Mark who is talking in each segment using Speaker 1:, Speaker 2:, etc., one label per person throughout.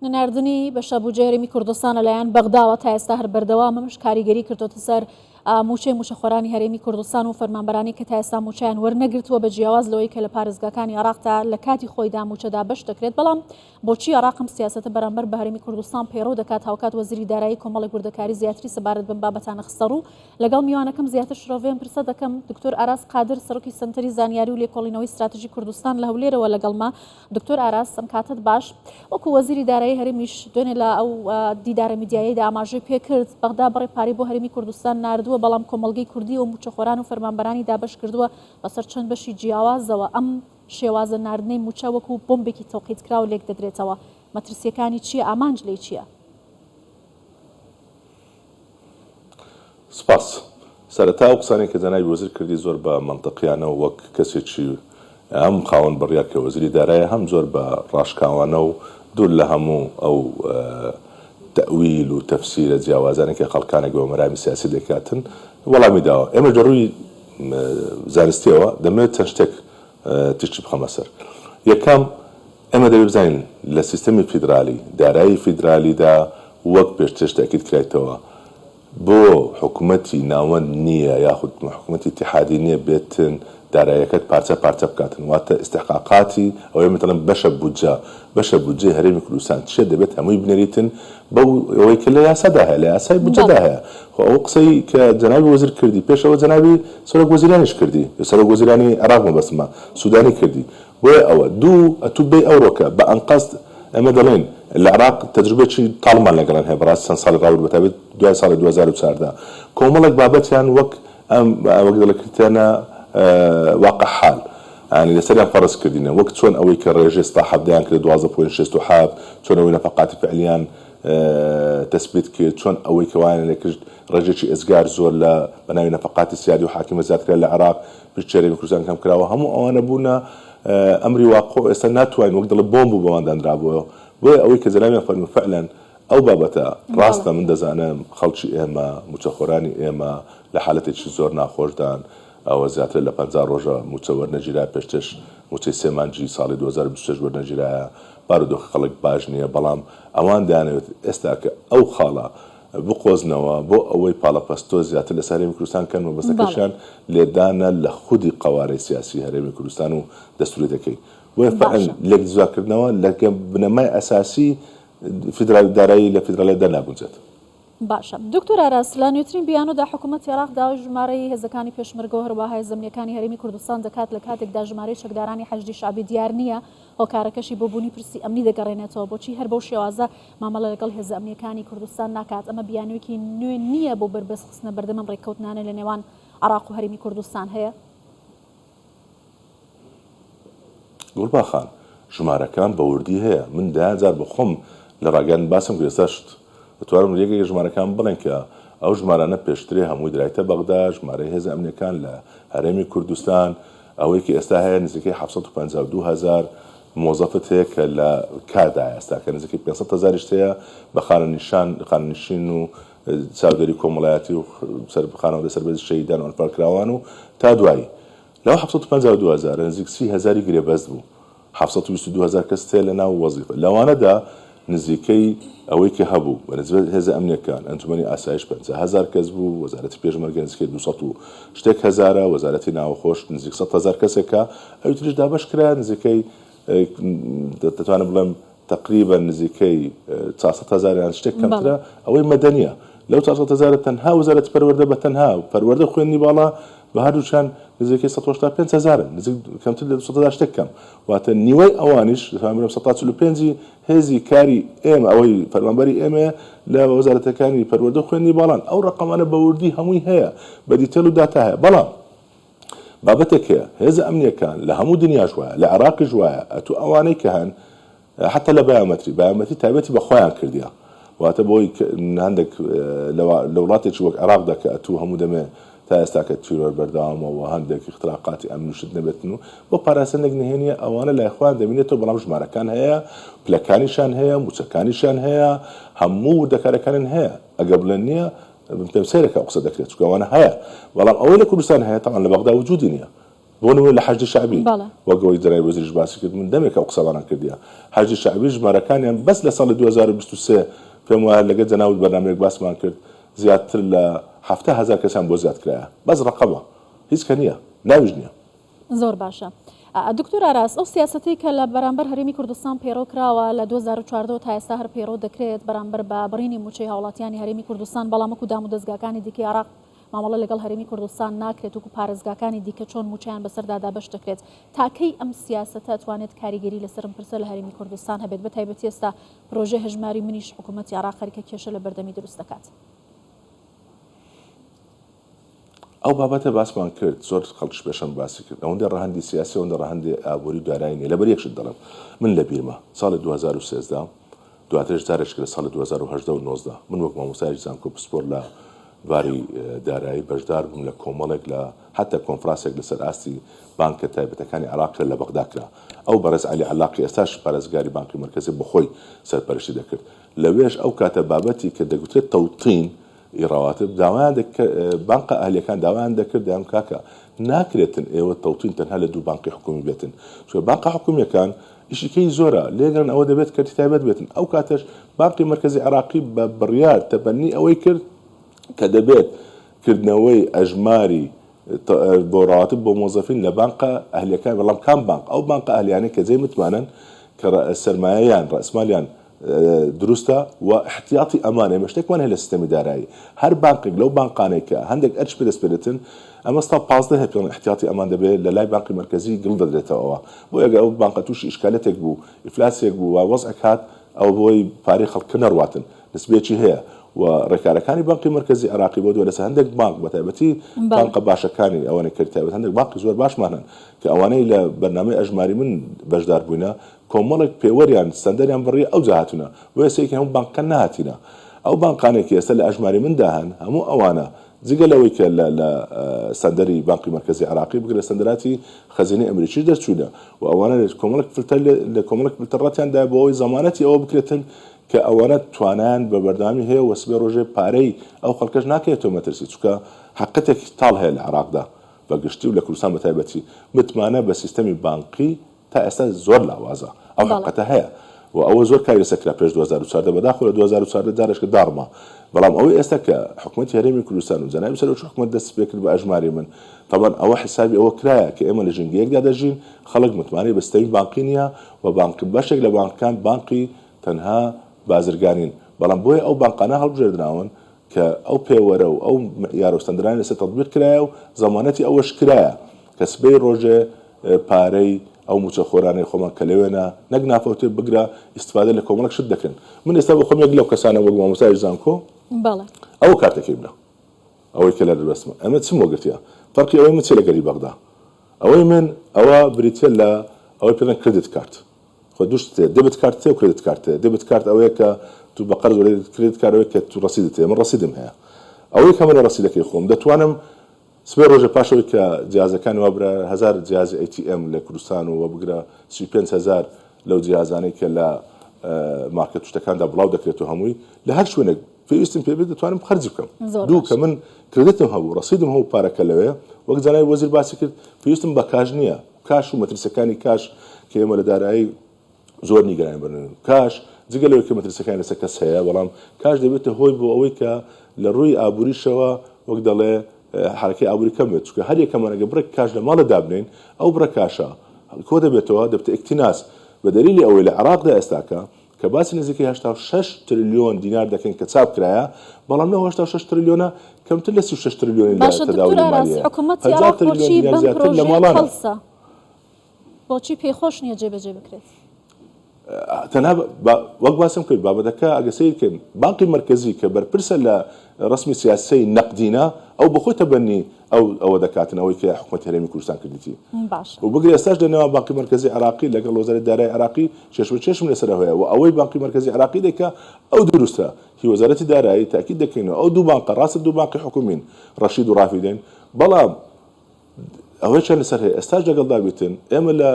Speaker 1: نەناردنی بەشە بودجەی هەرێمی کوردستان لەلایەن بەغداوە تا ئێستا هەر بەردەوامە، ئەمەش کاریگەری کردۆتە سەر مووچەی مووچەخۆرانی هەرێمی کوردستان و فەرمانبەرانی کە تا ئێستا مووچەیان وەرنەگرتووە بە جیاواز لەوەی کە لە پارێزگاکانی عێراقدا لە کاتی خۆیدا مووچە دابەش دەکرێت بەڵام بۆچی عێراق ئەم سیاسەتە بەرامبەر بە هەرێمی کوردستان پەیڕەو دەکات هاوکات وەزیری دارایی کۆمەڵێک وردەکاری زیاتری سەبارەت بەم بابەتانە خستەڕوو لەگەڵ میوانەکەم زیاتر شرۆڤەی ئەم پرسە دەکەم دکتۆر ئاراس قادر سەرۆکی سەنتەری زانیاری و لێکۆڵینەوەی ستراتیژی کوردستان لە هەولێرەوە لەگەڵمە دکتۆر ئاراس ئەم کاتەت باش. وەکو وەزیری دارایی هەرێمیش دوێنێ لە ئەو دیدارە میدیایەیدا ئاماژەی پێکرد، بەغدا بڕێ پارەی بۆ هەرێمی کوردستان ناردووە، بەڵام کۆمەڵگەی کوردی و مووچەخۆران و فەرمانبەرانی دابەشکردووە بەسەر چەند بەشی جیاوازەوە، ئەم شێوازە ناردنەی مووچە وەکو بۆمبێکی تەوقیتکراو لێکدەدرێتەوە، مەترسییەکانی چییە، ئامانج لێی چییە؟
Speaker 2: سپاس. سەرەتا ئەو قسانەی کە جەنابی وەزیر کردی زۆر بە مەنتقیانە و وەک کەسێکی هەم خاوەن بڕیار کە وەزیری دارایە هەم زۆر بە ڕاشکاوانە و دوور لە هەموو ئەو تەئویل و تەفسیرە جیاوازانەی کە خەڵکانێک بە مەرامی سیاسی دەیکاتن وەڵامی داوە. ئێمەش لە ڕووی زانستیەوە دەمەوێت چەند شتێک تیشکی بخەمە سەر. یەکەم، ئێمە دەبێت بزانین لە سیستەمی فیدرالی، دارایی فیدرالیدا وەک پێشترش تەئکید کرایتەوە بۆ حکومەتی ناوەند نییە یاخود حکومەتی ئیتیحادی نییە بێتن داراییەکەت پارچە پارچە بکاتن واتە ئیستحقاقاتی ئەوەی ئێمە دەڵێن بەشە بودجە بەشە بودجەی هەرێمی کوردستان چییە دەبێت هەمووی بنێریتن بەو ئەوەی کە لە یاسادا هەیە لە یاسای بودجەدا هەیە خۆ ئەو قسەی کە جەنابی وەزیر کردی پێش ئەوە جەنابی سەرۆک وەزیرانیش کردی سەرۆک وەزیرانی عێراق مەبەستمە سودانی کردی بۆیە ئەوە دوو ئەتوو بێی ئەوڕۆکە بە ئەنقەست ئێمە دەڵێین لە عێراق تەجروبەیەکی تاڵمان لەگەڵیان هەیە بەڕاستی چەند ساڵی ڕابردوو بەتایبەت دوای ساڵی 2014 کۆمەڵێک بابەتیان وەک ئەم وەک دەڵێ کردیانە واقع حال یانی لەسەریان فەرز کردینە وەک چۆن ئەوەی کە ڕێژەی ستا حەڤدەیان کردە 12 point 67 چۆن ئەوەی نەفەقاتی فعلیان تەسبیت کرد چۆن ئەوەی کە وایان لێ کرد ڕێژەیەکی ئێجگار زۆر لە بە ناوی نەفەقاتی سیادی و حاکمە زیاد کرا لە عێراق پشتی هەرێمی کوردستان کەم کراوە هەموو ئەوانە بوونە ئەمری واقع و ئێستا ناتوانین وەک دەڵێ بۆمب بوو بەوان دانرابووەوە بۆیە ئەوەی کە جەنابیان فەرموو فعلا ئەو بابەتە ڕاستە من دەزانم خەڵکی ئێمە مووچەخۆرانی ئێمە لە حالەتێکی زۆر ناخۆشدان ئەوە زیاترە لە 50 ڕۆژە مووچە وەرنەگیرا پێشترش مووچەی سێ مانگی ساڵی 2026 وەرنەگیرایە بارودۆخی خەڵک باش نییە بەڵام ئەوان دەیانەوێت ئێستا کە ئەو خاڵە بقۆزنەوە بۆ ئەوەی پاڵەپەستۆ زیاتر لەسەر هەرێمی کوردستان کەن، مەبەستەکەشیان لێدانە لە خودی قەوارەی سیاسی هەرێمی کوردستان و دەستوریەتەکەی. بۆیە فعلەن
Speaker 1: باشە.
Speaker 2: لێکجیاکردنەوە لە بنەمای ئەساسی فیدرالی دارایی لە فیدرالیەتدا ناگونجێت.
Speaker 1: باشە دکتۆر ئاراس، لە نوێترین بیانودا حکومەتی عێراق داوای ژمارەی هێزەکانی پێشمەرگە و هەروەها هێزە ئەمنییەکانی هەرێمی کوردستان دەکات لە کاتێکدا ژمارەی چەکدارانی حەشدی شەعبی دیار نییە، هۆکارەکەشی بۆ بوونی پرسی ئەمنی دەگەڕێنێتەوە، بۆچی هەر بەو شێوازە مامەڵە لەگەڵ هێزە ئەمنییەکانی کوردستان ناکات، ئەمە بیانوویەکی نوێ نییە بۆ بەربەست خستنە بەردەم ئەم رێککەوتنانەی لە نێوان عێراق و هەرێمی کوردستان هەیە؟
Speaker 2: گوڵباخ خان، ژمارەکان بە وردی هەیە، من دەیان جار بە خۆم لە ڕاگەیاندن باسم کرد، ئێستاش دەتوانم یەکێک لە ژمارەکان بڵێن کە ئەو ژمارانە پێشترێ هەمووی درایتە بەغدا، ژمارەی هێزە ئەمنییەکان لە هەرێمی کوردستان، ئەوەی کە ئێستا هەیە نزیکەی 752 هەزار مۆزەفت هەیە کە لە کاردایە ئێستا کە نزیکەی 500 هەزاریشت هەیە بە خانەنیشان خانەنشین و چاودێری کۆمەڵایەتی و سەر خانەوادەی سەربەرزی شەهیدان و ئەنفالکراوان و تا دوایی لەو 752 هەزارە نزیک 30 هەزاری گرێبەست بوو 722 هەزار کەس هەیە لە ناو وەزیفە لەوانەدا نزیکەی ئەوەی کە هەبوو بە نسبەت هێزە ئەمنیەکان ئەنجومەنی ئاسایش 50 هەزار کەس بوو وەزارەتی پێشمەرگە نزیکەی 200 و شتێک هەزارە وەزارەتی ناوەخۆش نزیک 100 هەزار کەسێکە ئەوی تریش دابەش کرا نزیکەی دەتوانم بڵێم تەقریبەن نزیکەی 400 هەزار یان شتێک کەمترە ئەوەی مەدەنیە لەو 400 هەزارە تەنها وەزارەتی پەروەردە بە تەنها پەروەردە و خوێندنی باڵا بە هەردووکیان نزیکەی 185 هەزارن نزیک کەمتر لە 200 هەزار شتێک کەم واتە نیوەی ئەوانیش دەتوانم بڵێم 45 هێزی کاری ئێمە ئەوەی فەرمانبەری ئێمەیە لە وەزارەتەکانی پەروەردە و خوێندنی باڵان ئەو ڕەقەمانە بە وردی هەمووی هەیە بە detail و داتا هەیە بەڵام بابەتێک هەیە هێزە ئەمنیەکان لە هەموو دنیاش وایە لە عێراقیش وایە ئەتوو ئەوانەی کە هەن حتا لە بایۆمەتری بایۆمەتری تایبەتی بە خۆیان کردیە واتە بۆی هەندێک لە وڵاتێکی وەک عێراقدا کە ئەتوو هەموو دەمێ تا ئێستا کە تیرۆر بەردەوامە و هەندێک اختراقاتی ئەمن و شت نەبێتن و بۆ پاراستنێک نهێنیە ئەوانە لای خۆیان دەمینێتەوە بەڵام ژمارەکان هەیە پلەکانیشان هەیە موچەکانیشان هەیە هەموو وردەکارەکانیان هەیە ئەگەر بڵێن نییە پێم سەیرە کە ئەو قسە دەکرێت چونکە ئەوانە هەیە بەڵام ئەوەی لە کوردستان هەیە تەبعەن لە بەغدا وجودی نییە. بۆ نموونە لە حەشدی شەعبی وەک ئەوەی جەنابی وەزیریش باسی کرد من دەمێکە ئەو قسەمانم کردیە حەشدی شەعبی ژمارەکانیان بەس لە ساڵی 2023 پێم وایە لەگەل جەنابت بەرنامەیەک باسمان کرد زیاتر لە 70,000 کەسیان بۆ زیاد کرایە بەس ڕەقەمە هیچ کە نییە ناویش نییە.
Speaker 1: زۆر باشە دکتۆر ئاراس ئەو سیاسەتەی کە لە بەرامبەر هەرێمی کوردستان پەیڕەو کراوە لە 2014 تا ئێستا هەر پەیڕەو دەکرێت بەرامبەر بە بڕینی مووچەی هاوڵاتیانی هەرێمی کوردستان بەڵام وەکو دامودەزگاکانی دیکەی عێراق مامەڵە لەگەڵ هەرێمی کوردستان ناکرێت وەکو پارێزگاکانی دیکە چۆن مووچەیان بەسەردا دابەش دەکرێت تا کەی ئەم سیاسەتە ئەتوانێت کاریگەری لەسەر ئەم پرسە لە هەرێمی کوردستان هەبێت بە تایبەتی ئێستا پرۆژەی هەژماری منیش حکوومەتی عێراق خەریکە کێشە لە بەردەمی دروست دەکات.
Speaker 2: ئەو بابەتە باسمان کرد زۆر خەڵکیش پێشم باسی کرد ئەوەندە ڕەهەندی سیاسی ئەوەندە ڕەهەندی ئابووری و دارایی نییە لەبەر یەک شت دەڵێم من لە بیرمە ساڵی 2013 دواترش جارێک لە ساڵی 2018 و 19 من وەک مامۆستایەکی زانکۆ پسپۆر لە باری دارایی بەشدار بووم لە کۆمەڵێک لە حتا کۆنفرانسێک لەسەر ئاستی بانکە تایبەتەکانی عێراق کرا لە بەغدا کرا ئەو بەڕێز عەلی عەلاقی ئێستاش پارێزگاری بانکی مەرکەزی بەخۆی سەرپەرشتی دەکرد لەوێش ئەو کاتە بابەتی کە دەگوترێت تەوتین ی ڕەواتب داوایان دەکرد بانقە ئەهلیەکان داوایان دەکرد دەیان کاکە ناکرێتن ئێوە تەوتین تەنها لە دوو بانقی حکومی بێتن چونکە بانقە حکومیەکان ئیشی کەی زۆرە لێگەرن ئەوە دەبێت کەرتی تایبەت بێتن ئەو کاتەش بانقی مەرکەزی عێراقی بە بڕیار تەبەنی ئەوەی کرد کە دەبێت کردنەوەی ئەژماری بۆ ڕەواتب بۆ مۆزەفین لە بانقە ئەهلیەکان بەڵام کام بانق ئەو بانقە ئەهلیانەی کە جێی متمانەن کە سەرمایەیان ڕەسمالیان دروستە و ئیحتیاتی ئەمان ئێمە شتێکمان هەیە لە سیستەمی دارایی هەر بانقێک لەو بانقانەی کە هەندێک ئەرچ پێ دەسپێرێتن ئەمە ستا 15 هەیە پێڵێن ئیحتیاتی ئەمان دەبێت لە لای بانقی مەرکەزی گڵ دەدرێتەوە بۆیە ئەگەر ئەو بانقە تووشی ئیشکالەتێک بوو ئیفلاسێک بوو و وەزعێک هات ئەوە بۆی پارەی خەڵکە نەڕواتن نسبەیەکی هەیە و ڕێکارەکانی بانقی مەرکەزی عێراقی بۆ دووە لەسەر هەندێک بانق بە تایبەتی بانقە باشەکانی ئەوانەی کەرتی تایبەت هەندێک بانقی زۆر باشمان هەن کە ئەوانەی لە بەرنامەی ئەژماری من بەشدار بووینە کۆمەڵێک پێوەریان ستەندەریان بڕیە ئەوجا هاتوونە بۆیە سەیرکەین هەموو بانقەکان نەهاتینە ئەو بانقانەی کە ئێستا لە ئەژماری مندا هەن هەموو ئەوانە جگە لەوەی کە لە لە ستەندەری بانقی مەرکەزی عێراقی بگرە لە ستەندەراتی خەزینەی ئەمریکیش دەرچوونە و ئەوانە لە کۆمەڵێک فلتەر لە کۆمەڵێک فلتەر ڕەتیان دایە بۆ ئەوەی زەمانەتی ئەوە بکرێتن کە ئەوانە توانایان بە بەردەوامی هەیە و سبەی ڕۆژێ پارەی ئەو خەڵکەش ناکەوێتەوە مەترسی چونکە حەقیقەتێکی تاڵ هەیە لە عێراقدا بە گشتی و لە کوردستان بە تایبەتی متمانە بە سیستەمی بانقی تا ئێستا زۆر لاوازە ئەو حەقەتە هەیە و ئەوە زۆر کاری لەسەر کرا پێش 2014 بەداخەوە لە 2014 جارێکە داڕما بەڵام ئەوەی ئێستا کە حکومەتی هەرێمی کوردستان و جەنابی سەرۆکی حکومەت دەستی پێکرد بە ئەژماری من تەبعەن ئەوە حسابی ئەوە کرایە کە ئێمە لە ژینگەیەکدا دەژین خەڵک متمانەی بە ستەمی بانقی نییە و بانق بەشێک لە بانقەکان بانقی تەنها بازرگانین بەڵام بۆیە ئەو بانقانە هەڵبژێردراون کە ئەو پێوەرە و ئەو معیار و ستەندەرانە لەسەر تەتبیق کرایە و زەمانەتی ئەوەش کرایە کە سبەی ڕۆژێ پارەی ئەو مووچەخۆرانەی خۆمان کە لەوێنە نەک نافەوتێ بگرە ئیستفادە لە کۆمەڵێک شت دەکەن. من ئێستا بۆ خۆم یەک لەو کەسانەم وەک مامۆستایەکی زانکۆ
Speaker 1: بەڵێ.
Speaker 2: ئەوە کارتەکەی منە ئەوەی کە لە دەستمە ئەمە چم وەگرتیە فەرقی ئەوەی من چیە لە گەلی بەغدا ئەوەی من ئەوە بریتیە لە ئەوەی پێ دەڵێن credit card خۆ دوو شت هەیە debit card هەیە و credit card هەیە debit card ئەوەیە کە تو بە قەرز وەردەگریت credit card ئەوەیە کە تو ڕەسیدت هەیە من ڕەسیدم هەیە ئەوەی کە من لە ڕەسیدەکەی خۆم دەتوانم سبەی ڕۆژێ پاش ئەوەی کە جیهازەکانی وا برا هەزار جیهازی ATM لە کوردستان و بگرە 35 هەزار لەو جیهازانەی کە لە مارکێت و شتەکاندا بڵاو دەکرێت و هەمووی لە هەر شوێنێک پێویستم پێ بێت دەتوانم خەرجی بکەم
Speaker 1: زۆر
Speaker 2: دوو
Speaker 1: باشە.
Speaker 2: کە من credit م هەبوو ڕەسیدم هەبوو پارەکە لەوێ وەک جەنابی وەزیر باسی کرد پێویستم بە cash نییە cash و مەترسیەکانی cash کە ئێمە لە دارایی زۆر نیگەران بن cash جگە لەوەی کە مەترسیەکانی لەسەر کەس هەیە بەڵام cash دەبێتە هۆی بۆ ئەوەی کە لە ڕووی ئابووریشەوە وەک دەڵێ حرەکەی ئابووری کەم بێت چونکە هەر یەکەمان ئەگەر بڕێک cash لە ماڵە دابنێین ئەو بڕە cash ە کۆ دەبێتەوە دەبێتە اکتناز بە دەلیلی ئەوەی لە عێراقدا ئێستاکە کە باسی نزیکەی 86 ترلیۆن دینار دەکەین کە چاپ کرایە بەڵام لەو 86 ترلیۆنە کەمتر لە 36 ترلیۆنی لە
Speaker 1: باشە دکتۆر
Speaker 2: تداولی
Speaker 1: ئاراس
Speaker 2: مالیەیە
Speaker 1: حکوومەتی
Speaker 2: 50
Speaker 1: عێراق
Speaker 2: ترلیۆن
Speaker 1: بۆچی
Speaker 2: دینار
Speaker 1: بەم
Speaker 2: زیاتر لە
Speaker 1: پرۆژەیە
Speaker 2: ماڵانە.
Speaker 1: قەڵسە؟ بۆچی پێی خۆش نییە جێبەجێ بکرێت؟
Speaker 2: تەنها وەک باسم کرد بابەتەکە ئەگەر سەیر کەین بانقی مەرکەزی کە بەرپرسە لە ڕەسمی سیاسەی نەقدینە ئەو بەخۆی تەبەنی ئەو ئەوە دەکاتن ئەوەی کە حکومەتی هەرێمی کوردستان کردیتی
Speaker 1: باشە.
Speaker 2: و بگرە ئێستاش لە نێوان بانقی مەرکەزی عێراقی لەگەڵ وەزارەتی دارایی عێراقی کێشمە کێشم لەسەر ئەوەیە و ئەوەی بانقی مەرکەزی عێراقی دەیکا ئەو دروستە هی وەزارەتی دارایی تاکید دەکەینەوە ئەو دوو بانقە ڕاستە دوو بانقی حکومین ڕەشید و ڕافیدەین بەڵام ئەوەیشیان لەسەر هەیە ئێستاش لەگەڵدا بیتن ئێمە لە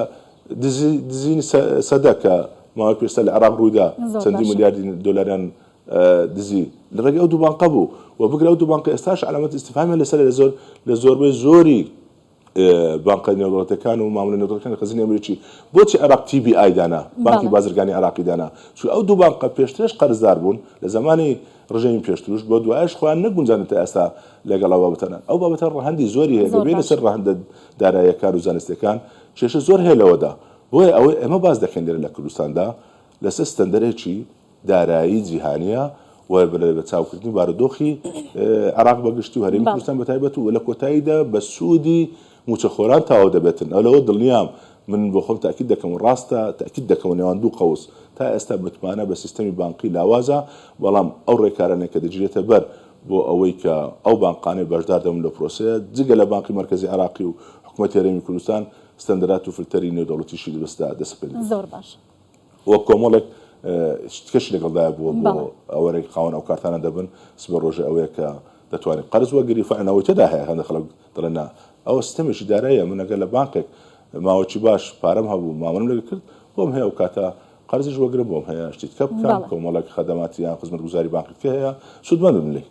Speaker 2: دزی دزینی سەدە کە ماوەی پێشتر لە عێراق ڕوویدا
Speaker 1: زۆر
Speaker 2: چەندین
Speaker 1: باشە.
Speaker 2: ملیار دۆلاریان دزی لە ڕێگەی ئەو دوو بانقە بوو و بگرە ئەو دوو بانقە ئێستاش علامەت ئیستفهامیان لەسەر لە زۆر لە زۆربەی زۆری بانقە نێودەوڵەتیەکان و مامەلە نێودەوڵەتیەکانی خەزینەی ئەمریکی بۆچی عێراق تی بی ئای دانا بانکی بازرگانی عێراقی دانا چون ئەو دوو بانقە پێشترش قەرزدار بوون لە زەمانی ڕژێمی پێشتروش بۆ دوایش خۆیان نەگونجاندن تا ئێستا لەگەڵ ئەو بابەتانە ئەو بابەتە ڕەهەندی زۆری هەیە گەر بێینە سەر ڕەهەندە داراییەکان و زانستیەکان کێشە زۆر هەیە لەوەدا بۆیە ئەوەی ئێمە باس دەکەین لێرە لە کوردستاندا لەسەر ستەندەرێکی دارایی جیهانییە و بە لەبەرچاوکردنی بارودۆخی عێراق بە گشتی و هەرێمی کوردستان بە تایبەت و لە کۆتاییدا بە سوودی مووچەخۆران تەواو دەبێتن. ئەو لەوە دڵنیام، من بۆ خۆم تەئکید دەکەم و ڕاستە تەئکید دەکەمەوە نێوان دوو قەوس تا ئێستا متمانە بە سیستەمی بانقی لاوازە، بەڵام ئەو ڕێکارانەی کە دەگیرێتە بەر بۆ ئەوەی کە ئەو بانقانەی بەشدار دەبن لەو پرۆسەیە جگە لە بانقی مەرکەزی عێراقی و حکومەتی هەرێمی کوردستان ستەندەرات و فلتەری نێودەوڵەتیشی بەسەردا دەسەپێنرێت.
Speaker 1: زۆر باشە.
Speaker 2: وە کۆمەڵێک شتکەشی لەگەڵدایە بووە بۆ ئەوەی خاوەن ئەو کارتانە دەبن سبە ڕۆژێ ئەوەیە کە دەتوانێت قەرز وەگری فعلا ئەوەی تێدا هەیە هەندێک خەڵک دەڵێن نا ئەوە سیستەمێکی داراییە من ئەگەر لە بانقێک ماوەکی باش پارەم هەبوو مامەڵەم لەگەڵ کرد بۆم هەیە ئەو کاتە قەرزیش وەگرم بۆم هەیە شتی تکە بکەم کۆمەڵێک خەدەماتی یان خزمەتگوزاری بانقی تکە هەیە سوودمەند بم لێی.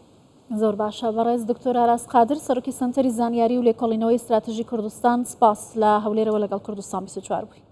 Speaker 1: زۆر باشە بەڕێز دکتۆر ئاراس قادر سەرۆکی سەنتەری زانیاری و لێکۆڵینەوەی ستراتیژی کوردستان سپاس لە هەولێرەوە لەگەڵ کوردستان 24 بووی.